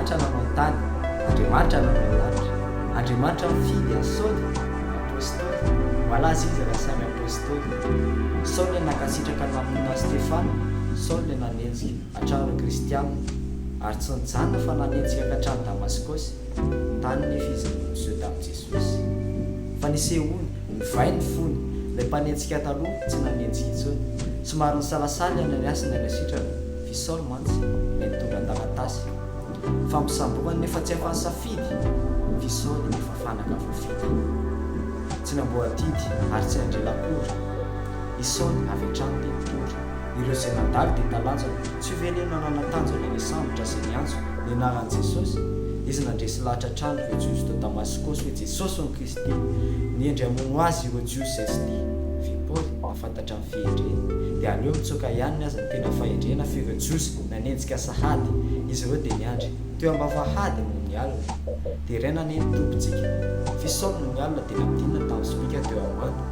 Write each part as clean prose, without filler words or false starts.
Andriamanitra nanao ny tany, Andriamanitra nanao ny lanitra. Andriamanitra nifidy an'i Saoly ho apostoly. Malaza izy raha samy apostoly. Saoly ilay nankasitraka ny namonoana an'i Stefana, Saoly ilay nanenjika hatrany ireo kristiana, ary tsy nijanona fa nanenjika ka hatrany Damaskosy. Tany nefa izy no niseho tamin'i Jesosy. Fa nisehoany, nivainy ny fony, ilay mpanenjika taloha tsy nanenjika intsony. Somary nisalasala i Ananiasy ny hanasitrana, f'i Saoly mantsy ilay nitondra taratasy fampisamborana nefa tsy afa-nisafidy, f'i Saoly efa fanaka voafidy. Tsy namboa adidy ary tsy nandre lakoro, i Saoly avy hatrany dia nitory. Ireo izay nandalo dia talanjona, tsy ho velona nanana tanjona ny hisambotra sy niantso ny anaran'i Jesosy. Izy nandresy lahatra hatrany ireo Jiosy tao Damaskosy hoe Jesosy no Kristy. Nihendry hamono azy ireo Jiosy izay tsy tia. F'i Paoly nahafantatra ny fihendreny. Dia aleo mitsoaka ihany ny aza ny tena fahendrena f'ireo Jiosy nanenjika sahady izy ireo dia niandry teo am-bavahady nony alina. Deraina anie ny Tompontsika. F'i Saoly nony alina dia nampidinina tamin'ny sobika teo am-manda.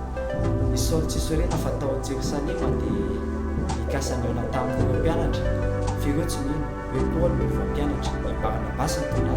I Saoly tsy sorena fa tao Jerosalema dia nikasa nihaona tamin' ireo mpianatra, f'ireo tsy nino hoe Paoly no voampianatra, i Barnabasy nitondra azy.